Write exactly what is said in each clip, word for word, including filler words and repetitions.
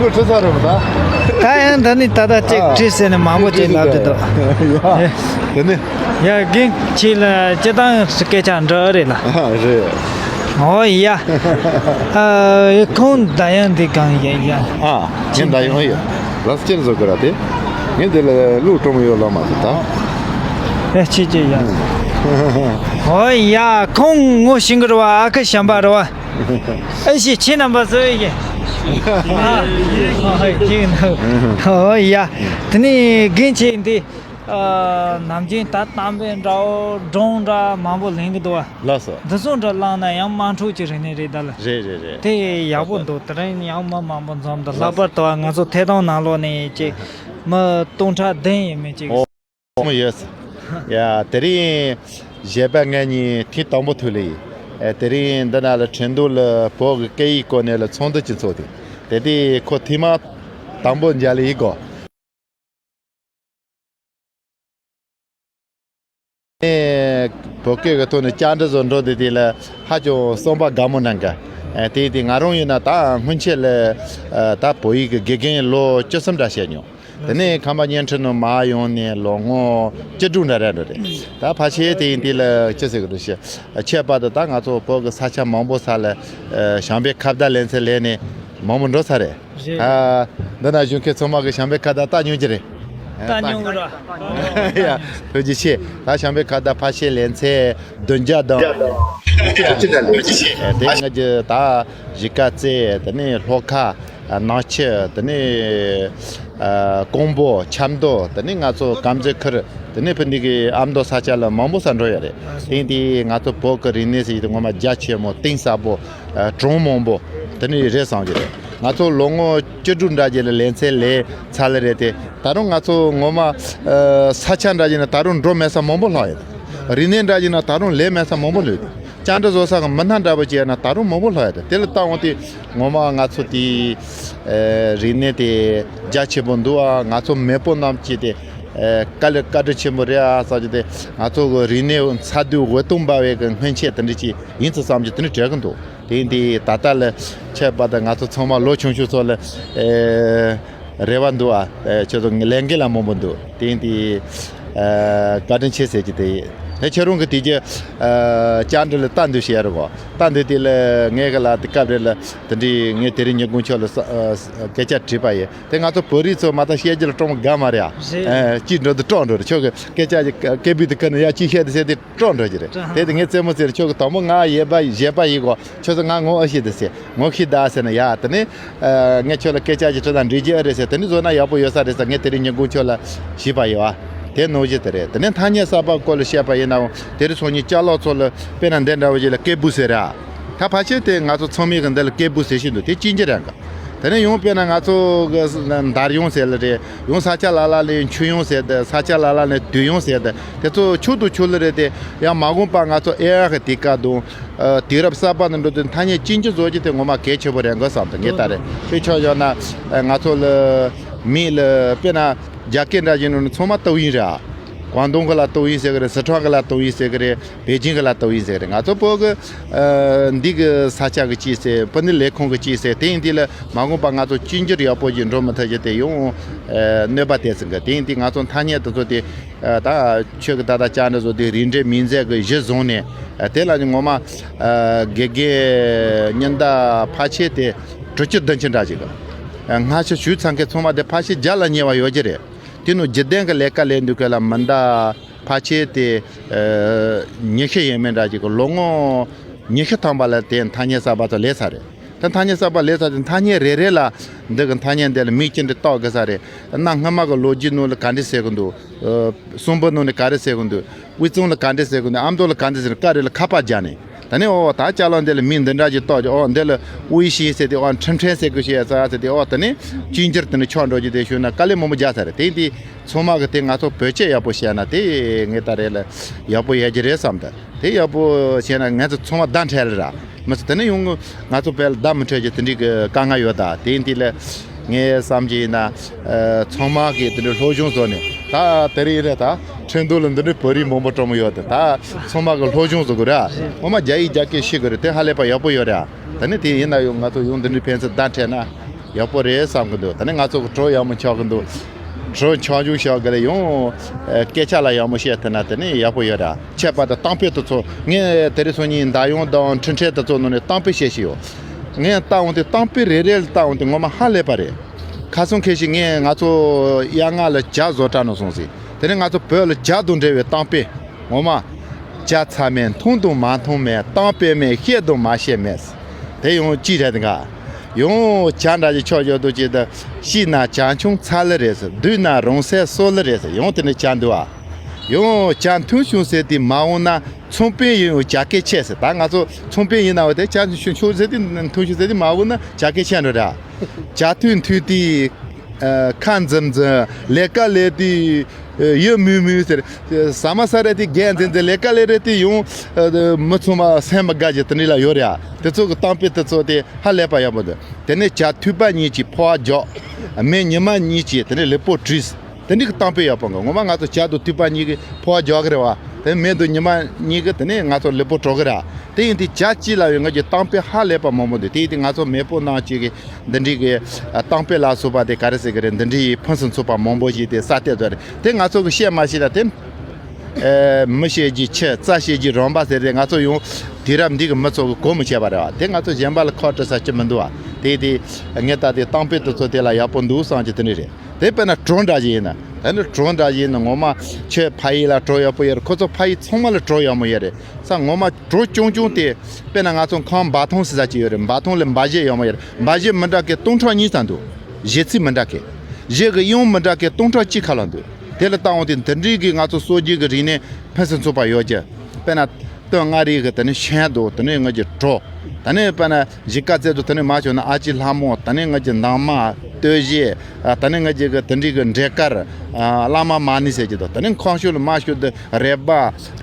ཁོ་ཁྲི་ས་རུ་ད། ད་ཡང་ད་ནི་ད་ལྟ་ཅིག་ཨ། ཁྲི་ཟེར་ནས་མང་པོ་ཅིག་ལབ་དེ་འདུག་ཡ། དེ་ནི། ཡ་རྒན་ཁྱེད་ལ་སྤྱི་བཏང་སྐད་ཆ་འདྲི་རེད་ལ། ཨ་རེད། ཨོ་ཡ། ཨ་ཁོང་ད་ཡང་འདི་གང་ཡ་ཡ། ཨ་ཁྱེད་ད་ཡང་ཡ། ལགས་སོ་ཁྱེད་བཟོ་གི་ར་དེ། ངས་འདི་ལ་ལུག་སྤྲོ་མོ་ཡོད་ལ་མ་ཟེར་ད། ཨེ་ཁྱེད་ཀྱི་ཡ། ཨོ་ཡ་ཁོང་ངོ་ཤེས་གི་རེད་བ། ཨ་ཁུ་བྱམས་པ་རེད་བ། ཨེ་ཤི་ཁྱེད་རྣམ་པ་ཚོ་ཡིན། ཨ་ཁྱེད་ནི་ཨོ་ཡ། དེ་ནི་རྒན་ཁྱེད་འདི་ནམ་རྒྱུན་ད་གཏམ་དཔེ་འདྲ་བོ་སྒྲུང་འདྲ་མང་པོ་ལེན་གི་འདུག་བ། ལགས་སོ། འདི་ཚོ་འདྲ་བླངས་ན་ཡང་དམངས་ཁྲོད་ཀྱི་རིག་གནས་རེད་ད་ལ། རེད་རེད་རེད། དེ་ཡག་པོ་འདུག་དེ་རིང་ཡང་མི་མང་པོ་འཛོམས་འདུག་ལྷག་པར་དུ་ང་ཚོ་ཐད་གཏོང་ནང་ལོགས་ནས་ཅིག་མི་སྟོང་ཕྲག་བདུན་ཡས་མས་ཅིག་ཨོ། ཡོད། ཡ་དེ་རིང་གཞས་པ་ང་གཉིས་ཐེངས་དང་པོ་ཐུག་ལེ་ཡིན། ཨེ་དེ་རིང་འདི་ན་ལ་ཁྲིན་ཏུའུ་ལ་བོད་ཀྱི་སྐད་ཡིག་སྐོར་ནས་ལ་ཚོགས་འདུ་ཅིག་ཚོགས་ཏེ། དེ་དུས་ཁོ་ཐེངས་མ་དང་པོ་མཇལ་ལེ་ཡིན་གོ། ཨེ་བོད་སྐད་ཀྱི་ཐོག་ནས་བཅར་འདྲི་བཟོ་འགྲོ་དེ་དེ་ལ་ཧ་ཅང་བསམ་པ་དགའ་མོ་གནང་ག་ཨེ་དེ་དེ་ང་རང་ཡིན་ན་ད་སྔོན་ཆད་ལ་ཨ་ད་བོད་ཡིག་གི་དགེ་རྒན་ལོ་བཅུ་གསུམ་འདྲ་བྱས་མྱོང་། དེ་ནས་ཁམས་པ་བརྙན་འཕྲིན་ནང་མར་ཡོང་ནས་ལོ་ངོ་བཅུ་དྲུག་འདྲ་རེད་འགྲོ་རེད། ད་ཕལ་ཆེར་དེ་ཡིན་དུས་ལ་ཅི་ཟེར་གི་འདུག་ཤི། ཁྱད་པར་དུ་ད་ང་ཚོ་བོད་ཀྱི་ས་ཆ་མང་པོ་ས་ལ་ཨ་བྱམས་པའི་ཁ་བརྡ་ལེན་ཚད་ལས་ནས་མང་པོ་འགྲོ་ས་རེད། རེད། ཨ་འདི་ན་བཞུགས་མཁན་ཚང་མ་གི་བྱམས་པའི་ཁ་བརྡ་ལྟ་མྱོང་གི་རེད། ལྟ་མྱོང་གི་རེད། ཡ་ཐུགས་རྗེ་ཆེ། ད་བྱམས་པའི་ཁ་བརྡ་ཕལ་ཆེར་ལེན་ཚད་བདུན་བརྒྱ་དང་ཨ་དེ་ང་གི་ད་གཞིས་ཀ་རྩེ་དེ་ནས་ལྷོ་ཁ། ནག་ཆུ། དེ་ནས་ཀོང་པོ། ཆབ་མདོ། དེ་ནས་ང་ཚོ་དཀར་མཛེས་ཁུལ། དེ་ནས་ཕ་འདི་གི་ཨ་མདོ་ས་ཆ་ལ་མང་པོ་ས་འགྲོ་ཡ་རེད། དེ་ཡིན་དུས་ང་ཚོ་བོད་ཀྱི་རིག་གནས་ཟེར་དུས་ངོ་མ་རྒྱ་ཆེན་མོ་གཏིང་ཟབ་པོ་གྲངས་མང་པོ་དེ་ནས་རེད་བསམ་གྱི་རེད། ང་ཚོ་ལོ་ངོ་བཅུ་དྲུག་འདྲ་ཅིག་ལ་ལེན་ཚད་ལས་ཚར་ལེ་རེད་དེ། ད་རུང་ང་ཚོ་ངོ་མ་ས་ཆ་འདྲ་ཅིག་ན་ད་རུང་འགྲོ་མེད་ས་མང་པོ་ལྷག་ཡོད། རིག་གནས་འདྲ་ཅིག་ན་ད་རུང་ལས་མེད་ས་མང་པོ་ལོས་ཏེ། བཅར་འདྲི་བཟོ་ས་གི་མི་སྣ་འདྲ་པོ་བྱས་ན་ད་རུང་མང་པོ་ལྷག་ཡོད་དེ། དེ་ལ་བལྟ་འོང་དུས་ངོ་མ་ང་ཚོ་དེའི་ཨེ་རིག་གནས་དེ་རྒྱ་ཆེན་པོ་འདུག་ཨ། ང་ཚོ་མེས་པོ་རྣམས་ཀྱིས་དེ་ཨེ་དཀའ་ལས་བཀའ་དྲིན་ཆེན་པོ་རེད་ཨ་བསམ་གྱི་དེ། ང་ཚོ་གི་རིག་གནས་མཚར་སྡུག་འོད་སྟོང་འབར་བའི་གི་སྔོན་ཆད་དེ་འདྲ་ཅིག་ཡིན་ཙང་བསམ་གྱི་དེ་འདྲ་དྲན་གི་འདུག་དེ་ཡིན་དུས་ད་ལྟ་ལ་ཁྱད་པར་དུ་ང་ཚོ་ཚང་མ་ལོ་ཆུང་ཆུང་ཚོ་ལ་ཨེ་རེ་བ་འདུག་ཨ། ཨེ་ཁྱོད་ཚོ་ལས་འགན་ལ་མང་པོ་འདུག་དེ་ཡིན་དུས་ཨ་བཀའ་དྲིན་ཆེ་ཟེར་གྱི་དེ་ཡིན། ཨེ་ཁྱོད་རང་གི་དེ་རྒྱུ་ཨ་བཅར་འདྲི་ལ་ལྟ་འདོད་བྱས་རེད་གོ། ལྟ་འདོད་དེ་ལ་ངས་ག་ལ་དེ་སྐབས་རེ་ལ་དེ་འདྲའི་ངས་དེ་རིང་ཉིན་གུང་ཁྱོད་ལ་ས་ཨ་ས་སྐད་ཆ་དྲིས་པ་ཡིན། དེ་ང་ཚོ་བོད་རིགས་ཚོ་མ་གཏོགས་བཤད་རྒྱུ་ལ་སྤྲོ་མོ་དགའ་མ་རེད་ཨ། རེད། ཨེ་ཅིག་འགྲོ་དུས་སྐྲག་འགྲོ་རེད། ཁྱོད་ཀྱི་སྐད་ཆ་ཀྱི་སྐད་སྦུག་དེ་ཁ་ནས་ཡ་ཅིག་བཤད་དེ་ཟེར་དེ་སྤྲོ་འགྲོ་གི་རེད། དེ་དེ་ངས་རྩེད་མོ་རྩེ་རེད། ཁྱོད་ཀྱི་དང་པོ་ང་ཡས་པ་གཞས་པ་ཡིན་གོ། ཁྱོད་ཚོ་ང་ངོ་ཨེ་ཤེས་དེ་ཟེར། ངོ་ཤེས་ད་ཟེར་ན་ཡ་དེ་ནས་ཨ་ངས་ཁྱོད་ལ་སྐད་ཆ་ཅིག་དྲིས་དང་འགྲིག་གི་ཨེ་རེད་ཟེར། དེ་ནས་བཟོ་ན་ཡག་པོ་ཡོད་ས་རེད་ཟེར། ངས་དེ་རིང་ཉིན་གུང་ཁྱོད་ལ་ཞུས་པ་ཡིན་བ། དེ་ནོར་གཞི་དེ་རེད། དེ་ནས་ཐ་སྙད་གསར་པ་སྐོར་ལ་བཤད་པ་ཡིན་ནའང་དེ་རིང་སང་ཉིན་ཅ་ལག་ཚོ་ལ་དཔེར་ན་འདི་འདྲ་བོ་ཞིག་ལ་སྐད་སྦུག་ཟེར་ར། ད་ཕལ་ཆེར་དེ་ང་ཚོ་ཚང་མས་གི་འདི་ལ་སྐད་སྦུག་ཟེར་བཞིན་འདུག་དེ་ཅི་འདྲ་རེད་ག་དེ་ནས་ཡང་དཔེར་ན་ང་ཚོ་གི་འདར་ཡོང་ཟེར་ལ་རེད། ཡང་ས་ཆ་ལ་ལ་ལ་ཡང་ཆུ་ཡོང་ཟེར་ཏེ། ས་ཆ་ལ་ལ་ནས་དུས་ཡོང་ཟེར་ཏེ། དེ་ཚོ་ཆུ་དང་ཆུ་ལ་རེད་དེ། ཡང་མ་འོངས་པ་ང་ཚོ་ཨེ་ཨའི་གི་དུས་སྐབས་དང་ཨ་དུས་རབས་གསར་པ་ནང་འགྲོ་དུས་ཐ་སྙད་གཅིག་གྱུར་བཟོ་རྒྱུ་དེ་ངོ་མ་གལ་ཆེན་པོ་རེད་འགོ་བསམ་དུ་ངས་ད་རེད། དཔེ་ཆ་བཞག་ན་ཨ་ང་ཚོ་ལ་མི་ལ་དཔེར་ན་རྒྱ་སྐད་འདྲ་བཞིན་ནང་ཚང་མ་ཏོག་དབྱིབས་རེད་ཨ། ཀོང་ཏུང་གི་ལ་ཏོག་དབྱིབས་ཟེར་གི་རེད། སི་ཁྲོན་གི་ལ་ཏོག་དབྱིབས་ཟེར་གི་རེད། པེ་ཅིང་གི་ལ་ཏོག་དབྱིབས་ཟེར་གི་རེད། ང་ཚོ་བོད་གི་ཨ་འདི་གི་ས་ཆ་གི་གཅིག་ཟེར། ཕུ་ནུ་ལས་ཁུངས་གི་གཅིག་ཟེར། དེ་ཡིན་དུས་ལ་མ་འོངས་པ་ང་ཚོ་གཅིག་གྱུར་ཡག་པོ་ཞིག་འགྲོ་མི་ཐུབ་རྒྱུ་དེ་ཡང་ཨ་གནོད་པ་དེ་ཟིན་གི་དེ་ཡིན་དུས་ང་ཚོ་ཐ་སྙད་དེ་ཚོ་དེ་ཨ་ད་ཁྱོད་ཀྱི་ད་ལྟ་བཅར་འདྲི་བཟོ་དེ་རིགས་འགྲེ་མིང་མཛོད་གི་གཞི་བཟུང་ནས་ཨ་དེ་ལ་ནི་ངོ་མ་ཨ་དགེ་རྒན་ཉི་ཟླ་ཕལ་ཆེར་དེ་དྲུག་ཅུ་བདུན་ཅུ་འདྲ་ཞིག་གི་ཨ་སྔ་ཕྱི་ཞུས་ཚར་མཁན་ཚང་མ་དེ་ཕལ་ཆེར་བརྒྱ་ལ་ཉེ་བ་ཡོད་ཀྱི་རེད། དེ་ནང་རྒྱུན་ལྡན་གྱི་ལས་ཀ་ལས་འདུག་གི་ལ་མི་འདའ་ཕལ་ཆེར་དེ་ཨ་ཉི་ཤུ་ཡས་མས་འདྲ་ཅིག་གི་ལོ་ངོ་ཉི་ཤུ་ཐམ་པ་ལ་དེ་ཐ་སྙད་གསར་པ་ཚོ་ལས་ཚར་རེད། ད་ཐ་སྙད་གསར་པ་ལས་ཚར་དེ་ཐ་སྙད་རེ་རེ་ལ་འདི་གི་ཐ་སྙད་འདི་ལ་མིང་ཅི་འདྲ་བཏགས་དགོས་ས་རེད། གནའ་སྔ་མ་གི་ལོ་རྒྱུས་ནང་ལ་ག་འདྲ་ཟེར་གི་འདུག་ཨ་གསུང་འབུམ་ནང་ལ་ག་རེ་ཟེར་གི་འདུག་དབུས་གཙང་ལ་ག་འདྲ་ཟེར་གི་འདུག་ཨ་མདོ་ལ་ག་འདྲ་ཟེར་གི་འདུག་བཀའ་རེ་ལ་ཁ་པར་རྒྱག་ནས། ད་ནི་ཨོ་ད་ཅ་ལག་འདི་ལ་མིང་འདི་འདྲ་ཞིག་བཏགས་ཀྱི། ཨོ་འདི་ལ་དབུས་ཤིང་ཟེར་ཏེ། ཨོ་ཁྲིམས་ཁྲིམས་ཟེར་དགོས་ཤེས་ཟེར་ཟེར་ཏེ། ཨོ་ད་ནི་གཅིག་གྱུར་དེ་ནི་ཆགས་འགྲོ་རྒྱུ་དེ་ཞུ་ན་དཀའ་ལས་མང་པོ་རྒྱག་ས་རེད། དེ་འདི་ཚང་མ་གི་དེ་ང་ཚོ་བེད་སྤྱོད་ཡག་པོ་བྱས་ན་དེ་ངས་ད་རེས་ལ་ཡག་པོ་ཡོད་ཀྱི་རེད་བསམ་ད། དེ་ཡག་པོ་བྱས་ན་ང་ཚོ་ཚང་མ་བདག་འཕྲད་རེད་ར། མི་ཚེ་དེ་ནི་ཡོང་ང་ཚོ་བལ་བདག་མི་འཕྲད་ཀྱི་དེ་འདྲའི་གི་དཀའ་ངལ་ཡོད་ད། དེ་འདི་ལ་ངས་བསམ་གྱི་ཡིན་ན། ཨ་ཚང་མ་གིས་དེ་འདྲའི་སློབ་སྦྱོང་བཟོ་ནས་ད་དེ་རིང་རེད་ད་ཁྲིན་ཏུའུ་ལ་འདི་འདྲའི་བོད་རིགས་མང་པོ་གྲོགས་མོ་ཡོད་དེ། ད་ཚང་མ་གིས་སློབ་སྦྱོང་བཟོ་དགོས་རེད། ངོ་མ་རྒྱ་ཡིག་རྒྱ་སྐད་ཤེས་དགོས་རེད། དེ་ཧ་ལས་པ་ཡག་པོ་ཡོད་རེད། ད་ནི་དེ་ཡིན་ན་ཡང་ང་ཚོ་ཡང་འདི་འདྲའི་ཕན་ཚུན་བདག་འཕྲད་ན་ ཡག་པོ་རེད་བསམ་གི་འདུག་ད་ནི་ང་ཚོ་གི་བྲོ་ཡག་མོ་ཆགས་གི་འདུག་བྲོ་ཆགས་འཇུག་ཤག་གི་ལ་ཡང་སྐད་ཆ་ལ་ཡག་མོ་བཤད་ཐུབ་ན་དེ་ནི་ཡག་པོ་ཡོད་ར། ཁྱད་པར་དུ་གཏམ་དཔེ་དེ་ཚོ་ངས་དེ་རིང་སང་ཉིན་མདའ་ཡོང་དང་འཕྲིན་ཕྲན་དེ་ཚོ་ནང་ནས་གཏམ་དཔེ་བཤད་ཤི་ཡོད། ངས་ལྟ་འོང་དེ་གཏམ་དཔེ་རེ་རེ་ལ་ལྟ་འོང་དེ་ངོ་མ་ཧ་ལས་པ་རེད། ཁ་སང་ཁ་ཤས་ངས་ང་ཚོ་གཡག་རྔ་ལ་ཇ་བཟོ་གྲྭ་ནང་སོང་ཟིག་དེ་ནས་ང་ཚོ་བོད་ལ་ཇ་དང་འབྲེལ་བའི་གཏམ་དཔེ། ངོ་མ། ཇ་ཚ་མེད་འཐུང་དང་མ་འཐུང་མེད་གཏམ་དཔེ་མེད་བཤད་དང་མ་བཤད་མེད། དེ་ཡང་ཅི་རེད་འགའ། ཡང་ཇ་འདྲ་ཞིག་ཆོག་ཡོད་དུ་ཅི་ད། ཤི་ན་ཇ་ཆུང་ཚ་ལེ་རེད་ཟེར། སྡུག་ན་རང་སྲེག་སོ་ལེ་རེད་ཟེར། ཡང་དེ་ནས་ཇ་འདུག་ཨ། ཡང་ཇ་འཐུང་བྱུང་ཟེར་དེ་མ་འོང་ན་ཚོང་དཔོན་ཡིན་ཡང་ཇ་སྐད་ཆད་ཟེར། ད་ང་ཚོ་ཚོང་དཔོན་ཡིན་ན་འོ་དེ་ཇ་འཐུང་བྱུང་ཟེར་དེ་འཐུང་བྱུང་ཟེར་དེ་མ་འོང་ན་ཇ་སྐད་ཆད་འགྲོ་ར། ཇ་འཐུང་འཐུང་དེ། ཁ་འཛིམ་འཛིམ་ལས་ཀ་ལས་དེ། ཡིད་མུལ་མུལ་ཟེར། ཟ་མ་ཟ་རེད་དེ་རྒྱན་འཛིན་འཛིན་ལས་ཀ་ལས་རེད་དེ་ཡང་། མི་ཚང་མ་སེམས་མི་དགའ་ཞིག་དེ་འདྲ་ལ་ཡོད་རེད་ཨ། དེ་ཚོ་གི་གཏམ་དཔེ་དེ་ཚོ་དེ་ཧ་ལས་པ་ཡག་པོ་འདུག་དེ་ནས་ཇ་འཐུང་པ་གཉིས་ཀྱིས་ཕོ་བ་རྒྱག་མི་ཉི་མ་གཉིས་ཀྱིས་དེ་ནས་ལུས་པོ་བྲིས། དེ་འདྲའི་གི་གཏམ་དཔེ་ཡག་པོ་འགའ། ངོ་མ་ང་ཚོ་ཇ་དང་འཐུང་པ་གཉིས་ཀྱིས་ཕོ་བ་རྒྱག་གི་རེད་བ། དེ་མི་དང་ཉི་མ་གཉིས་ཀྱིས་དེ་ནས་ང་ཚོ་ལུས་པོ་གྲོགས་གི་རེད་ཨ། དེ་ཡིན་དུས་ཇ་གཅིག་ལ་ཡོད་ང་ཚོ་གཏམ་དཔེ་ཧ་ལས་པ་མང་པོ་འདུག་དེ་ཡིན་དུས་ང་ཚོ་མེས་པོ་ནང་གཅིག་གི་འདི་འདྲའི་གི་གཏམ་དཔེ་ལ་སོགས་པ་དེ་ག་རེ་ཟེར་གི་རེད། འདི་འདྲའི་ཕུན་སུམ་ཚོགས་པ་མང་པོ་ཞིག་དེ་ས་སྟེ་བཟོ་རེད། དེ་ང་ཚོ་གི་བཤད་མ་ཤེས་ན་དེ། ཨེ། མི་བཤད་རྒྱུ་ཁྱི་རྩྭ་བཤད་རྒྱུ་རོམ་པ་ཟེར་དེ་ང་ཚོ་ཡང་དུས་རབས་འདི་གི་མི་ཚོ་གི་གོ་མི་ཆོད་པ་རེད་བ། དེ་ང་ཚོ་གཞན་པ་ལ་ཁ་བྲི་ས་ཅི་མི་འདུག་བ། དེ་དེ་ངས་ད་དེ་གཏམ་དཔེ་དེ་ཚོ་དེ་ལ་ཡག་པོ་འདུག་བསམ་གྱི་དེ་འདྲ་རེད། དེ་དཔེར་ན་བྲོ་འདྲ་ཞིག་ཡིན་ན། ད་ནི་བྲོ་འདྲ་ཞིག་ཡིན་ན་ངོ་མ་ཁྱོད་ཕ་ཡུལ་ལ་བྲོ་ཡག་པོ་ཡོད་རེད། ཁོ་ཚོ་ཕ་ཡུལ་ཚང་མ་ལ་བྲོ་ཡག་མོ་ཡོད་རེད། ས་ངོ་མ་བྲོ་ཆུང་ཆུང་དེ་དཔེར་ན་ང་ཚོ་ཁམས་འབའ་ཐང་ཟེར་ས་ཅིག་ཡོད་རེད། འབའ་ཐང་ལ་འབའ་གཞས་ཡག་མོ་ཡོད་རེད། འབའ་གཞས་མི་འདྲ་གི་སྟོང་ཕྲག་གཉིས་ཙམ་འདུག་གཞས་ཚིག་མི་འདྲ་གི། གཞས་གི་དབྱངས་མི་འདྲ་གི་སྟོང་ཕྲག་གཅིག་ཁ་ལ་འདུག་དེ་ལ་བལྟ་འོང་དུས་འདི་འདྲའི་གི་ང་ཚོ་སྲོལ་རྒྱུན་གི་རིག་གནས་ཕུན་སུམ་ཚོགས་པ་ཡོད་ཀྱི། དཔེར་ན། སྟོད་མངའ་རིས་ཀྱི་དེ་ནས་ཤན་འདུག་དེ་ནས་ང་ཚོ་བྲོ། དེ་ནས་དཔེར་ན་གཞིས་ཀ་རྩེ་འདུག་དེ་ནས་མར་བྱོན་ན་ཨ་ཅེ་ལྷ་མོ། དེ་ནས་ང་ཚོ་འདབ་མ། སྟོད་གཞས། ཨ། དེ་ནས་ང་ཚོ་གི་དེ་འདྲའི་གི་འབྲས་དཀར། ཨ། གླང་མ་མ་ཎི་ཟེར་གྱི་འདུག་དེ་ནས་ཁམས་ཕྱོགས་ལ་མར་ཞུ་དུས་རེད་པ།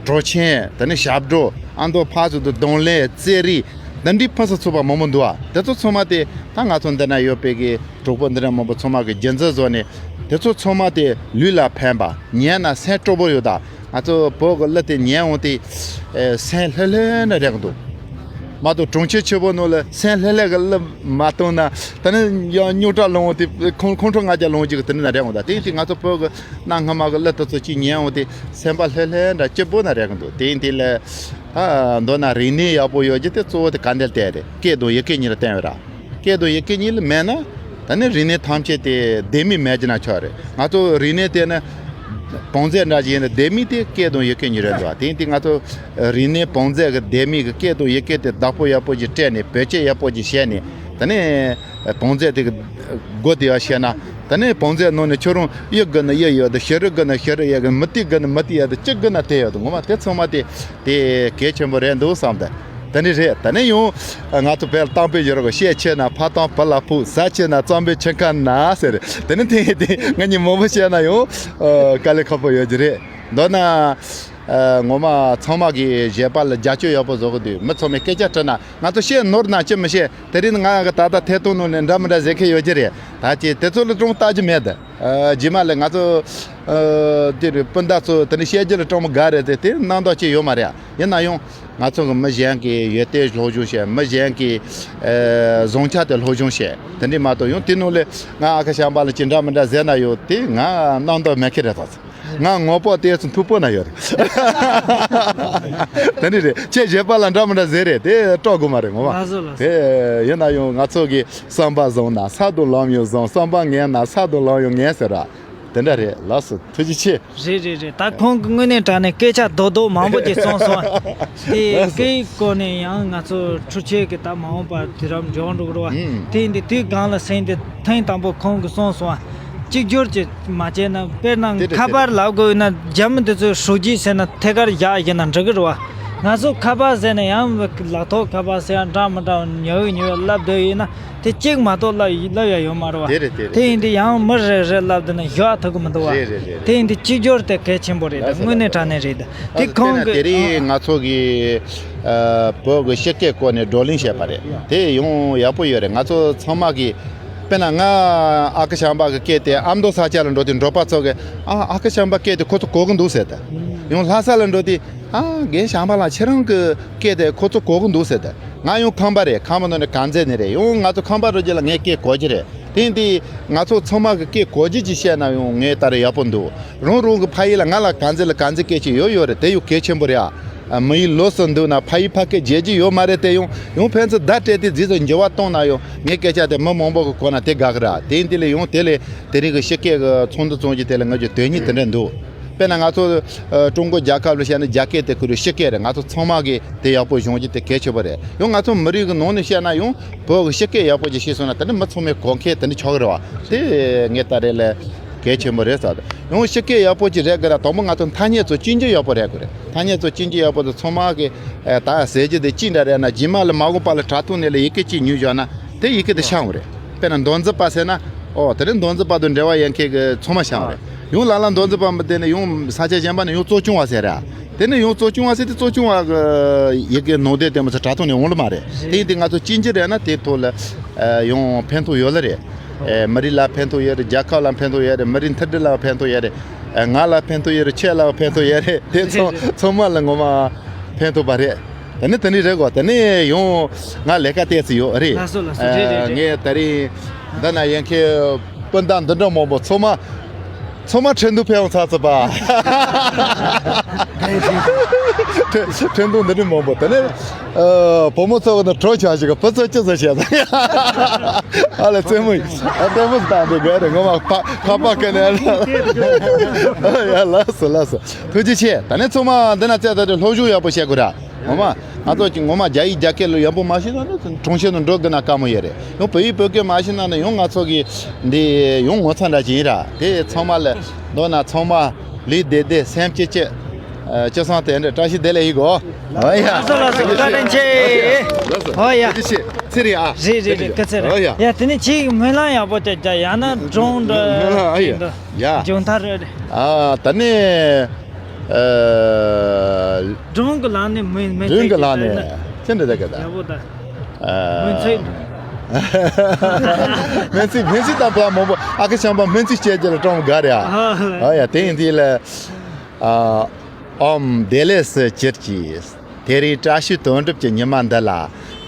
བྲོ་ཆེན། དེ་ནས་ཞབས་བྲོ། ཨ་མདོ་ཕར་ཚུར་དུ་གདོང་ལེན། རྩེད་རིགས། འདི་འདྲའི་ཕུན་སུམ་ཚོགས་པ་མང་པོ་འདུག་ཨ། དེ་ཚོ་ཚང་མ་དེ་ད་ང་ཚོ་འདི་ན་ཡོད་པའི་གི་གྲོགས་པོ་འདི་འདྲ་མང་པོ་ཚང་མ་གི་རྒྱུན་འཛིན་བཟོ་ནས། དེ་ཚོ་ཚང་མ་དེ་ལུས་ལ་ཕན་པ། ཉན་ན་སེམས་སྤྲོ་པོ་ཡོད་ད། ང་ཚོ་བོད་གི་གླུ་དེ་ཉན་འོང་དུས། ཨེ། སེམས་ལྷོད་ལྷོད་ནས་རེག་འདུག་མ་གཏོགས་གྲོང་ཁྱེར་ཆེ་པོ་ནང་ལ་སེམས་ལྷོད་ལྷོད་གི་གླུ་མ་བཏང་ན། ད་ནི་ཡང་རྙོག་དྲ་ལངས་འོང་དུས་ཁོང་ཁོང་ཁྲོ་ལྔ་བརྒྱ་ལངས་ཀྱི་གི་དེ་འདྲ་ནས་རེག་འོང་ད། དེ་ཡིན་དུས་ང་ཚོ་བོད་གི་གནའ་སྔ་མ་གི་གླུ་དེ་ཚོ་ཅིག་ཉན་འོང་དུས་སེམས་པ་ལྷོད་ལྷོད་འདྲ་སྐྱིད་པོ་ནས་རེག་འདུག་དེ་ཡིན་དུས་ལ། ད་མདོར་ན་རིག་གནས་ཡག་པོ་ཡོད་རྒྱུ་དེ་གཙོ་བོ་དེ་ག་འདྲ་བལྟས་རེད། སྐད་དང་ཡི་གེ་གཉིས་ལ་བརྟེན་ཡོད་ར། སྐད་དང་ཡི་གེ་གཉིས་ལ་མེད་ན། ད་ནི་རིག་གནས་ཐམས་ཅད་དེ་ལྡེ་མིག་མེད་ཀྱི་ན་ཆོག་རེད། ང་ཚོ་རིག་གནས་དེ་ནི་བོངས་རྫས་འདྲ་ཞིག་ཡིན་ན་ལྡེ་མིག་དེ་སྐད་དང་ཡི་གེ་གཉིས་རེད་འདུག་དེ་ཡིན་དུས་ང་ཚོ་རིག་གནས་བོངས་རྫས་ཀྱི་ལྡེ་མིག་གི་སྐད་དང་ཡི་གེ་དེ་བདག་པོ་ཡག་པོ་ཞིག་སྤྲད་ནས་བེད་སྤྱོད་ཡག་པོ་ཞིག་བྱས་ནས། ད་ནི་བོངས་རྫས་དེ་གི་སྒོ་དེ་ཡར་ཕྱེ་ན། ད་ནི་བོངས་རྫས་ནང་ནས་ཁྱོད་རང་གཡུ་དགོས་ན་གཡུ་ཡོད་དེ། བྱུ་རུ་དགོས་ན་བྱུ་རུ་ཡོད་དེ། མུ་ཏིག་དགོས་ན་མུ་ཏིག་ཡོད་དེ། ཅི་དགོས་ན་དེ་ཡོད་དེ། ངོ་མ་དེ་ཚང་མ་དེ་དེ་གལ་ཆེན་པོ་རེད་འདུག་བསམ་སྟེ། དེ་ནི་རེད། ད་ནི་ཡང་ང་ཚོ་བོད་ལ་གཏམ་དཔེ་ཡོད་རེད་གོ། བཤད་ཆེ་ན་ཕ་དང་བུ་ལ་ཕུག་ཟ་ཆེ་ན་གཙང་པོའི་ཁྱིམ་ཁ་ན་ཟེར། དེ་ནི་དེ་དེ་ང་གཉིས་མང་པོ་བཤད་ན་ཡང་དཀའ་ལས་ཁག་པོ་ཡོད་ཀྱི་རེད། མདོར་ན། ངོ་མ་ཚང་མ་གིས་བཞེས་པ་ལ་རྒྱབ་སྐྱོར་ཡག་པོ་བཟོ་གི་འདུག་མི་ཚང་མས་སྐད་ཆ་དྲིས་ན་ང་ཚོ་བཤད་ནོར་ན་ཅི་མི་བཤད། དེ་རིང་ང་གི་ད་ལྟ་ཐད་གཏོང་ནང་ནས་འདྲ་མི་འདྲ་ཟེར་མཁན་ཡོད་ཀྱི་རེད། ད་ཅི་དེ་ཚོ་ལ་ཅུང་ལྟ་རྒྱུ་མེད་དེ། རྗེས་མ་ལ་ང་ཚོ་དེ་རེད། སྤུན་ཟླ་ཚོ་དེ་ནི་བཤད་རྒྱུ་ལ་ཅུང་མི་དགའ་རེད་དེ། དེ་རྣམ་རྟོག་ཅི་ཡོད་མ་རེད། ཡིན་ན་ཡང་ང་ཚོ་གི་མི་གཞན་གྱི་ཡོན་ཏན་སློབ་སྦྱོང་བྱས། མི་གཞན་གྱི་བཟང་ཆ་དེ་སློབ་སྦྱོང་བྱས། དེ་འདྲས་མ་གཏོགས་ཡང་དེ་ནང་ལ་ང་ཨ་ཁུ་བྱམས་པ་ལ་ཅི་འདྲ་མི་འདྲ་ཟེར་ན་ཡང་དེ་ང་རྣམ་རྟོག་མེད་མཁན་རེད་ད། ང་ངོ་པོ་དེ་ཚོ་མཐུག་པོ་ན་ཡོད་རེད། དེ་འདྲ་རེད། ཁྱེད་བཞེས་པ་ལ་འདྲ་མི་འདྲ་ཟེར་རེད། དེ་སྤྲོ་དགོས་མ་རེད་ངོ་མ། ལགས་སོ་ལགས་སོ། དེ་ཡིན་ན་ཡང་ང་ཚོ་གི་བསམ་པ་བཟང་ན་ས་དང་ལམ་ཡང་བཟང་། བསམ་པ་ངན་ན་ས་དང་ལམ་ཡང་ངན་ཟེར་ར། དེ་འདྲ་རེད། ལགས་སོ། ཐུགས་རྗེ་ཆེ། རེད་རེད་རེད། ད་ཁོང་གི་དངོས་གནས་དྲང་གནས་སྐད་ཆ་རྡོག་རྡོག་མང་པོ་ཅིག་གསུངས་སོང་། དེ་ལགས་སོ། སྐད་སྐོར་ནས་ཡང་ང་ཚོ་འཕྲུལ་ཆས་ཀྱི་ད་མ་འོངས་པ་དུས་རབས་འབྱོར་འགྲོ་གི་རེད་བ། ཨུམ། དེ་ཡིན་དུས་དུས་གང་ལ་སེང་དེ་ཐེངས་དང་པོ་ཁོང་གིས་གསུངས་སོང་བ། གཅིག་གྱུར་གྱིས་མ་བྱས་ན། དཔེར་ན་དེ་རེད། ཁ་པར་ལབ་དགོས་ཡོད་ན་རྒྱ་མི་དེ་ཚོས་ཧྲུའུ་ཅི་ཟེར་ན་ཐད་ཀར་བཞག་བཞག་ན་འགྲིག་གི་རེད་བ། ང་ཚོ་ཁ་པར་ཟེར་ན་ཡང་ལག་ཐོག་ཁ་པར་ཟེར་ཡང་འདྲ་མི་འདྲ་ཉོ་ཡི་ཉོ་ཡི་ལབ་སྡོད་ཡིན་ན་དེ་གཅིག་མ་གཏོགས་ལབ་ལབ་ཡ་ཡོད་མ་རེད་བ། དེ་རེད་དེ་རེད། དེ་ཡིན་དུས་ཡང་མི་རེ་རེ་ལབ་བསྡད་ན་ཞུ་ཡ་ཐུབ་གི་མི་འདུག་བ། རེད་རེད་རེད། དེ་ཡིན་དུས་གཅིག་གྱུར་དེ་གལ་ཆེན་པོ་རེད། ད་ལགས་སོ། དངོས་གནས་དྲང་གནས་རེད། ད་དེ་ལགས་སོ། ཁོང་དེ་ན་གི་དེ་རིང་ང་ཚོ་གི་ཨ་བོད་ཀྱི་སྤྱི་སྐད་སྐོར་ནས་བགྲོ་གླེང་བྱས་པ་རེད། དེ་ཡང་ཡག་པོ་ཡོད་རེད། ང་ཚོ་ཚང་མ་གི་དཔེར་ན་ང་ཨ་ཁུ་བྱམས་པ་གི་སྐད་དེ་ཨ་མདོ་ས་ཆ་ལ་འགྲོ་དུས་འབྲོག་པ་ཚོ་གི་ཨ་ཨ་ཁུ་བྱམས་པ་སྐད་དེ་ཁོ་ཚོ་གོ་གི་འདུག་ཟེར་ད། ཡང་ལྷ་ས་ལ་འགྲོ་དུས་ཨ་རྒན་བྱམས་པ་ལགས་ཁྱེད་རང་གི་སྐད་དེ་ཁོ་ཚོ་གོ་གི་འདུག་ཟེར་ད། ང་ཡང་ཁམས་པ་རེད། ཁམས་པ་ནང་ནས་དཀར་མཛེས་ནས་རེད། ཡང་ང་ཚོ་ཁམས་པ་རུ་རྒྱུད་ལ་ངས་སྐད་གོ་རྒྱུ་རེད། དེ་ཡིན་དུས་ང་ཚོ་ཚང་མ་གི་སྐད་གོ་རྒྱུ་ཅིག་བཤད་ན་ཡང་ངས་ད་རེས་ཡག་པོ་འདུག་རང་རང་གི་ཕ་ཡུལ་ལ། ང་ལ་དཀར་མཛེས་ལ་དཀར་མཛེས་སྐད་ཅིག་ཡོད་ཡོད་རེད། དེ་ཡང་གལ་ཆེན་པོ་རེད་ཨ། མི་ཡུལ་ལོགས་སུ་འདུག་ན་ཕ་ཡུལ་ཕ་སྐད་བརྗེད་རྒྱུ་ཡོད་མ་རེད། དེ་ཡང་ཡང་ཕན་ཚུན་བརྡ་སྤྲད་དེ་རྗེས་སུ་འགྱུར་བ་གཏོང་ན་ཡང་ངའི་སྐད་ཆ་དེ་མི་མང་པོ་གི་གོ་ན་དེ་དགའ་གི་ར། དེ་ཡིན་དུས་ལ་ཡང་དེ་ལས་དེ་རིང་གི་ཕྱི་སྐད་གི་ཚོགས་འདུ་བཙུགས་རྒྱུ་དེ་ལ་ང་ཚོ་དོན་སྙིང་དེ་འདྲ་འདུག་དཔེར་ན་ང་ཚོ་ཨ་ཀྲུང་གོ་རྒྱལ་ཁབ་ལ་བཤད་ན་རྒྱ་སྐད་དེ་ཁོ་རའི་ཕྱི་སྐད་རེད། ང་ཚོ་ཚང་མ་གིས་དེ་ཡག་པོ་སྦྱོང་རྒྱུ་དེ་གལ་ཆེ་བ་རེད། ཡང་ང་ཚོ་མི་རིགས་ཀྱི་ནང་ནས་བཤད་ན་ཡང་བོད་ཀྱི་ཕྱི་སྐད་ཡག་པོ་ཅིག་ཤེས་སོང་ན་དེ་ནི་མི་ཚང་མས་གོ་མཁན་དེ་འདྲ་ཆགས་ཀྱི་རེད་བ། དེ་ངས་ད་རེས་ལས་གལ་ཆེན་པོ་རེད་ཟེར། ཡང་ཕྱི་སྐད་ཡག་པོ་ཅིག་རེད་དགོས་ན་དང་པོ་ང་ཚོ་ཐ་སྙད་ཚོ་གཅིག་གྱུར་ཡག་པོ་རེད་དགོས་རེད། ཐ་སྙད་ཚོ་གཅིག་གྱུར་ཡག་པོ་དེ་ཚང་མ་གིས་ཨེ་ད་ཟེར་རྒྱུ་དེ་གཅིག་འདྲ་རེད་ན། རྗེས་མ་ལ་མ་འོངས་པ་ལ་དྲ་ཐོག་ནས་ལ་ཡི་གེ་གཅིག་ཉོས་བཞག་ན་དེ་ཡི་གེ་དེ་ཤང་བ་རེད། དཔེར་ན་མདོ་འཛིན་པ་ཟེར་ན། ཨོ་དེ་རིང་མདོ་འཛིན་པ་དང་འབྲེལ་བ་ཡོད་མཁན་གྱི་ཚང་མ་ཤང་བ་རེད། ཡང་ལ་ལ་མདོ་འཛིན་པ་མི་དེ་ནས་ཡང་ས་ཆ་གཞན་པ་ནས་ཡང་གཙོ་སྐྱོང་བ་ཟེར་ར། དེ་ནས་ཡང་གཙོ་སྐྱོང་བ་ཟེར་དུས་གཙོ་སྐྱོང་བ་གི་ཡི་གེ་ནང་དོན་དེ་མི་ཚེ་དྲ་ཐོག་ནས་འོང་ལ་མ་རེད། དེ་ཡིན་དུས་ང་ཚོ་གཅིག་གྱུར་རེད་ན་དེ་ཐོག་ལ་ཨ་ཡང་ཕན་ཐོགས་ཡོད་ལ་རེད། ཨ་མི་རིགས་ལ་ཕན་ཐོགས་ཡོད་རེད། རྒྱལ་ཁབ་ལ་ཕན་ཐོགས་ཡོད་རེད། མི་རིགས་མཐུན་སྒྲིལ་ལ་ཕན་ཐོགས་ཡོད་རེད། ཨ་ང་ལ་ཕན་ཐོགས་ཡོད་རེད། ཁྱེད་ལ་ཕན་ཐོགས་ཡོད་རེད། དེ་ཚང་ཚང་མ་ལ་ངོ་མ་ཕན་ཐོགས་པ་རེད། དེ་ནི་དེ་ནི་རེད་གོ། དེ་ནི་ཡང་ང་ལས་ཀ་ཏོག་ཙམ་ཡོད་རེད། ལགས་སོ་ལགས་སོ། རེད་རེད་རེད། ངས་དེ་རིང་འདི་ན་ཡོད་མཁན་སྤུན་ཟླ་འདི་འདྲ་མང་པོ་ཚང་མ་ཚང་མ་ཁྲེན་ཏུའུ་ཕེབས་ཡོང་ཚར་ཚར་པ། ཁྲེན་ཁྲེན་ཏུའུ་འདི་འདྲ་མང་པོ། དེ་ནི་ཨ་བུ་མོ་ཚོ་ནི་གྲོ་ཆ་ཞིག་གི་བུ་ཚོ་ཅི་ཟེར་བཤད་ས། ཨ་ལ་རྩེད་མོ་ཨ་རྩེད་མོ་བཏང་དེ་དགའ་རེད། ངོ་མ་ཁ་ཁ་པར་ཁ་ནས། ཡ་ལགས་སོ་ལགས་སོ། ཐུགས་རྗེ་ཆེ། ད་ནི་ཚང་མ་འདི་ན་བཙལ་ད་དེ་སློབ་སྦྱོང་ཡག་པོ་བྱེད་དགོས་ར། ངོ་མ་ང་ཚོ་གི་ངོ་མ་རྒྱ་ཡིག་རྒྱ་སྐད་ལ་ཡག་པོ་མ་ཤེས་ན་ནི་གྲོང་གསེབ་ནང་འགྲོ་དགོས་ན་དཀའ་མོ་ཡོད་རེད། ཡང་བོད་ཡིག་བོད་སྐད་མ་ཤེས་ན་ནི་ཡང་ང་ཚོ་གི་འདི་ཡང་ངོ་ཚ་འདྲ་ཅིག་ཡིན་ར། དེ་ཚང་མ་ལ་མདོར་ན་ཚང་མ་ལུས་བདེ་བདེ་སེམས་སྐྱིད་སྐྱིད། ཨ་སྤྱི་བསང་དེ་འདྲ་བཀྲ་ཤིས་བདེ་ལེགས་ཡིན་གོ། ཨ་ཡ། ལགས་སོ་ལགས་སོ། བཀའ་དྲིན་ཆེ། ལགས་སོ། ཨོ་ཡ། ཐུགས་རྗེ་ཆེ། ཚེ་རིང་ཨ། རེད་རེད་རེད། སྐུ་ཚེ་རིང་། ཨོ་ཡ། ཡ་དེ་ནས་ཁྱེད་ཀྱི་སྨོན་ལམ་ཡག་པོ་དེ་རྒྱ་ཡང་ན་སྒྲུང་འདྲ་སྨོན་ལམ་ཨ་ཡ། ཡ། སྦྱོང་ཐར་རེད། ཨ་ད་ནི་ཨ། སྒྲུང་གི་ལམ་ནས་སྨོན་སྨོན་སྒྲུང་གི་ལམ་ནས་ཅི་འདྲ་ཟེར་གི་ད། ཡག་པོ་ད། ཨ། སྨོན་ཚིག་སྨོན་ཚིག་སྨོན་ཚིག་དང་བོད་མང་པོ་ཨ་ཁུ་བྱམས་པ་སྨོན་ཚིག་བཤད་རྒྱུ་ལ་གྲོངས་དགའ་རེད་ཨ། ཨ་ཡ་དེ་ཡིན་དུས་ལ། ཨ། ཨོམ་བདེ་ལེགས་སུ་གྱུར་ཅིག་དེ་རིང་བཀྲ་ཤིས་དོན་གྲུབ་ཀྱི་ཉི་མ་འདི་ལ།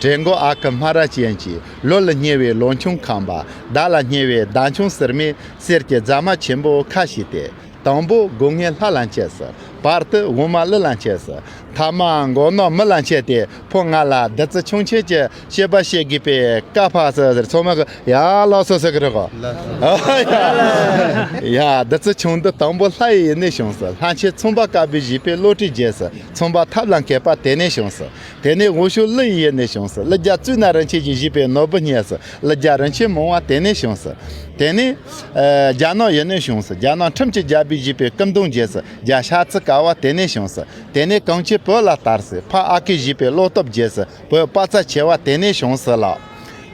དྲན་གོ་ཨ་ཁུ་སྨ་ར་ཅན་གྱིས། ལོ་ལ་ཉེ་བའི་ལོ་ཆུང་ཁམས་པ། ཟླ་ལ་ཉེ་བའི་ཟླ་ཆུང་ཟུར་མོས། གསེར་གྱི་རྫ་མ་ཆེན་པོ་ཁ་ཕྱེས་ཏེ། དང་པོ་སྒོ་ངའི་ལྷ་ལ་མཆོད་ཟེར། བར་དུ་འོ་མ་ཀླུ་ལ་མཆོད་ཟེར། ཐ་མ་མགོ་ནག་མི་ལ་མཆོད་དེ། ཕོ་ང་ལ་བདུད་རྩི་ཁྱུང་ཆེན་གྱི་བཤད་པ་བཤད་དགོས་པའི་བཀའ་ཕབ་ཟེར་ཟེར། ཚང་མ་གི་ཡ་ལགས་སོ་ཟེར་གི་རེད་གོ། ཡ་བདུད་རྩི་ཁྱུང་འདི་དང་པོ་ལྷ་ཡི་ཡུལ་ནས་བྱུང་ཟེར། ལྷ་ཆེན་ཚངས་པ་དཀར་པོའི་བཞེད་པའི་བློ་གྲོས་རྒྱས་ཟེར། ཚངས་པ་ཐབས་ལ་མཁས་པ་དེ་ནས་བྱུང་ཟེར། དེ་ནས་འོག་ཕྱོགས་ཀླུ་ཡི་ཡུལ་ནས་བྱུང་ཟེར། ཀླུ་རྒྱལ་གཙུག་ན་རིན་ཆེན་གྱིས་བཞེད་པའི་ནོར་བུ་བརྙེས་ཟེར། ཀླུ་རྒྱལ་རིན་ཆེན་མང་བ་དེ་ནས་བྱུང་ཟེར། དེ་ནས་ཨ་རྒྱ་ནག་ཡུལ་ནས་བྱུང་ཟེར། རྒྱ་ནག་ཁྲིམས་ཀྱི་རྒྱལ་པོས་བཞེད་པའི་སྐུ་གདུང་རྒྱས་ཟེར། རྒྱལ་ཤ་ཚ་དཀར་བ་དེ་ནས་བྱུང་ཟེར། དེ་ནས་གངས་ཅན་བོད་ལ་དར་ཟེར། ཕ་ཨ་ཁུས་བཞེད་པའི་བློ་སྟོབས་རྒྱས་ཟེར། བོད་དཔའ་རྩལ་ཆེ་བ་དེ་ནས་བྱུང་ཟེར་ལགས།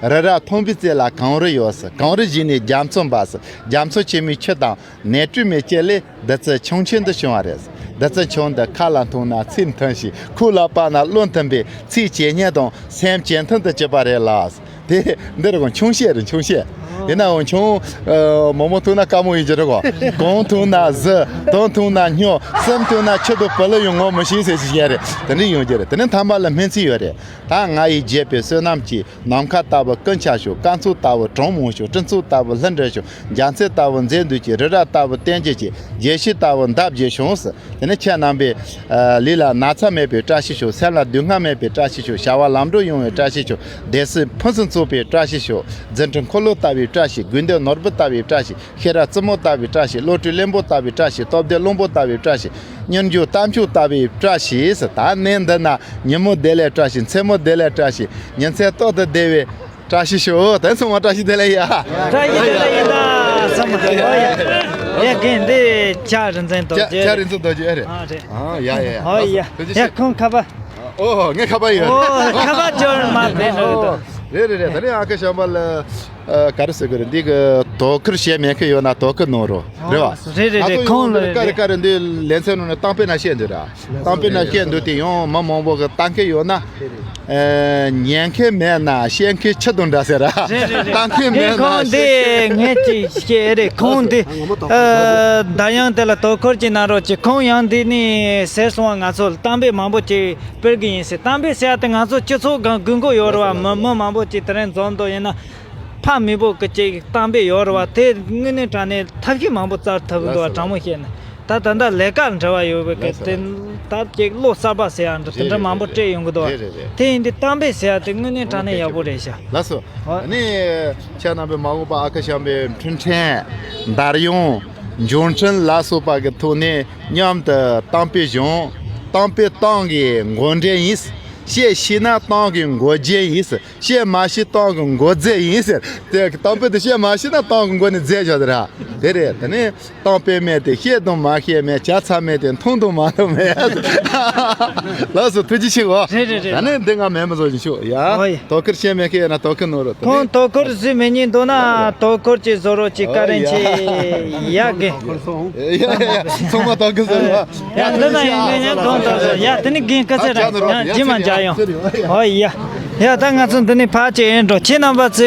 རི་རབ་མཐོན་པོའི་རྩེ་ལ་གངས་རི་ཡོད་ཟེར། གངས་རི་བཞི་ནས་རྒྱ་མཚོ་འབབ་ཟེར། རྒྱ་མཚོ་ཆེན་མོའི་ཆུ་དང་ནས་བཀྲུས་མའི་བཅུད་ལས་བདུད་རྩི་ཁྱུང་ཆེན་འདི་བྱུང་བ་རེད། བདུད་རྩི་ཁྱུང་འདི་ཁ་ལ་འཐུང་ན་ཚིག་མཐུན་ཞིང་། ཁོག་ལ་སྤར་ན་བློ་མཐུན་པས། ཚིག་ཇེ་སྙན་དང་སེམས་ཇེ་མཐུན་དུ་གྱུར་པ་རེད་ལགས། དེ་འདི་རེད་གོ། ཁྱུང་བཤད་རེད། ཁྱུང་བཤད། ཡིན་ནའང་ཁྱུང་ཨ་མོག་མོག་འཐུང་ན་དཀའ་མོ་ཡིན་གྱི་རེད་གོ། གང་འཐུང་ན་གཟི། དང་འཐུང་ན་སྨྱོ། གསུམ་འཐུང་ན་ཁྱི་དང་བུ་ལ་ཡང་ངོ་མི་ཤེས་ཟེར་ཞིག་བཤད་རེད། དེ་འདྲ་ཡོང་གི་རེད། དེ་ནས་ཐ་མ་ལ་སྨོན་ཚིག་ཡོད་རེད། ད་ང་ཡིས་བརྗོད་པའི་བསོད་ནམས་ཀྱིས། ནམ་མཁའ་ལྟ་བུ་ཀུན་ཁྱབ་ཤོག་སྐར་ཚོགས་ལྟ་བུ་གྲངས་མང་ཤོག་སྤྲིན་ཚོགས་ལྟ་བུ་ལྷུན་གྲུབ་ཤོག་རྒྱལ་མཚན་ལྟ་བུ་མཛེས་སྡུག་གི། རི་རབ་ལྟ་བུ་བརྟན་གྱུར་ཅིག་རྒྱལ་སྲིད་ལྟ་བུ་འདབ་རྒྱས་ཤོག་ཟེར། དེ་ནས་ཁྱེད་རྣམ་པའི་ཨ་ལུས་ལ་ན་ཚ་མེད་པའི་བཀྲ་ཤིས་ཤོག་སེམས་ལ་སྡུག་བསྔལ་མེད་པའི་བཀྲ་ཤིས་ཤོག་བྱ་བ་ལམ་འགྲོ་ཡོང་བའི་བཀྲ་ཤིས་ཤོག་སྡེ་སྲིད་ཕུན་སུམ་ཚོགས་པའི་བཀྲ་ཤིས་ཤོག་རྫུ་འཕྲུལ་འཁོར་ལོ་ལྟ་བུའི་བཀྲ་ཤིས། དགོས་འདོད་ནོར་བུ་ལྟ་བུའི་བཀྲ་ཤིས། ཤེས་རབ་རྩུབ་མོ་ལྟ་བུའི་བཀྲ་ཤིས། བློ་གྲོས་རློན་པ་ལྟ་བུའི་བཀྲ་ཤིས། སྟོབས་ལྡན་བློན་པོ་ལྟ་བུའི་བཀྲ་ཤིས། མྱུར་འགྱུར་རྟ་མཆོག་ལྟ་བུའི་བཀྲ་ཤིས། ད་ནི་འདི་ན་ཉིན་མོ་བདེ་ལེགས་བཀྲ་ཤིས། མཚན་མོ་བདེ་ལེགས་བཀྲ་ཤིས། ཉིན་མཚན་ཏོག་ཏུ་བདེ་བའི་བཀྲ་ཤིས་ཤོག་དེ་ཚང་མ་བཀྲ་ཤིས་བདེ་ལེགས་ཡ། བཀྲ་ཤིས་བདེ་ལེགས་ཡིན་ད་བསམ་མ་ཐག་ཡ། ཡ་རྒན་འདི་ལྕགས་རི་འཛིན་རྡོ་རྗེ་ལྕགས་རི་འཛིན་རྡོ་རྗེ་རེད། ཨ་རེད། ཨ་ཡ་ཡ་ཡ། ཨོ་ཡ། ཡ་ཁོང་ཁ་པར། ཨོ་ངས་ཁ་པར་ཡོད་རེད། ཨོ་ཁ་པར་འབྱོར་མ་ཕེབས་འགྲོ་གི་འདུག་རེད་རེད་རེད། ད་ནི་ཨ་ཁུ་བྱམས་པ་ལ་ཨ་ག་རེ་ཟེར་གི་རེད། འདི་གི་དོ་ཁུར་བྱེད་མེད་མཁན་ཡོད་ན་དོ་ཁུར་གནང་རོགས། རེད་བ། རེད་རེད་རེད། ཁོང་ལ་ཀ་རེ་ཀ་རེ་འདི་ལེ་ཚན་ནང་ནས་གཏམ་དཔེ་ན་བཤད་འདུག་ར། གཏམ་དཔེ་ན་བཤད་འདུག་དེ་ཡང་མི་མང་པོ་གི་ལྟ་མཁན་ཡོད་ན། ཨ། ཉན་མཁན་མེད་ན་བཤད་མཁན་ཁྱི་དང་འདྲ་ཟེར་ར། རེད་རེད་རེད། ལྟ་མཁན་མེད་ན་ཁོང་འདི་ངས་ཅིག་བཤད་རེད། ཁོང་འདི། ཨ། ད་ཡང་དེ་ལ་དོ་ཁུར་ཅིག་གནང་རོགས་གྱིས། ཁོང་ཡང་འདི་ནས་ཟེར་སོང་བ། ང་ཚོ་གཏམ་དཔེ་མང་པོ་ཅིག་སྤེལ་གི་ཡིན་ཟེར། གཏམ་དཔེ་ཟེར་ཡ་དེ་ང་ཚོ་སྤྱི་ཚོགས་སྒང་སྒུག་གི་ཡོད་རེད་བ། མི་མི་མང་པོ་ཅིག་དེ་རིང་འཛོམས་འདུག་ཡིན་ན། ཕ་མེས་པོ་གི་ཅིག་གཏམ་དཔེ་ཡོད་རེད་བ། དེ་དངོས་གནས་དྲང་གནས་ཐབས་ཤེས་མང་པོ་བཙལ་ཐུབ་ཀྱི་འདུག་བ། ལགས་སོ། དྲང་མོ་བཤད་ན། ད་ད་ལྟ་ལས་ཀ་འབྲེལ་བ་ཡོད་པའི་གི། ལགས་སོ། དེ་ད་ཅིག་བློ་གསར་པ་ཟེར་ཡ་འདྲ་དེ་འདྲ་མང་པོ་སྤྲད་ཡོང་གི་འདུག་བ། རེད་རེད་རེད། དེ་ཡིན་དུས་གཏམ་དཔེ་ཟེར་ཡ་དེ་དངོས་གནས་དྲང་གནས་ཡག་པོ་རེད་ཤག་ལགས་སོ། ཨ་ནི་ཁྱེད་རྣམ་པས་མ་འོངས་པ་ཨ་ཁུ་བྱམས་པའི་འཕྲིན་ཕྲན། འདར་ཡོང་། འབྱོར་འཕྲིན་ལ་སོགས་པ་གི་ཐོག་ནས་མཉམ་དུ་གཏམ་དཔེ་སྦྱོང་། གཏམ་དཔེ་ཏང་གི་མགོ་འདྲེན་ཡིན། བཤད་ཤེས་ན་ཏང་གི་མགོ་རྒྱན་ཡིན། བཤད་མ་ཤེས་ཏང་གི་མགོ་རྫས་ཡིན་ཟེར། དེ་གཏམ་དཔེ་དེ་བཤད་མ་ཤེས་ན་ཏང་གི་མགོ་ནས་རྫས་བཞག་དེ་ར། དེ་རེད། དེ་ནས་གཏམ་དཔེ་མེད་དེ་བཤད་དང་མ་བཤད་མེད། བྱ་ཚ་མེད་དེ་འཐུང་དང་མ་འཐུང་མེད། ལགས་སོ། ཐུགས་རྗེ་ཆེ་གོ། རེད་རེད་རེད། ད་ནས་འདི་ང་མེད་མི་བཟོ་བཞིན་ཤོག་ཡ། ཨོ་ཡ། དོ་ཁུར་བཤད་མེད་མཁན་ཡོད་ན་དོ་ཁུར་གནང་རོགས། ཁོང་དོ་ཁུར་བཟོས་མེད་ཉིན་འདུག་ན་དོ་ཁུར་ཅིག་བཟོ་རོགས་ཅིག། བཀའ་དྲིན་ཆེ། ཡ་གི། ཡ་ཡ་ཡ། ཚང་མ་དོ་ཁུར་བཟོ་རོགས། ཡ། འདི་ན་ཡང་ངས་ཡང་གང་དག་ཟེར། ཡ། དེ་ནི་རྒན་ཁ་ཚེ་ར་ཡང་ཇི་མ་འཇའ་ཡོང་། ཨོ་ཡ། ཡ། ད་ང་ཚོ་འདི་ནས་ཕར་ཅིག་ཨེ་འགྲོ། ཁྱེད་རྣམ་པ་ཚོས།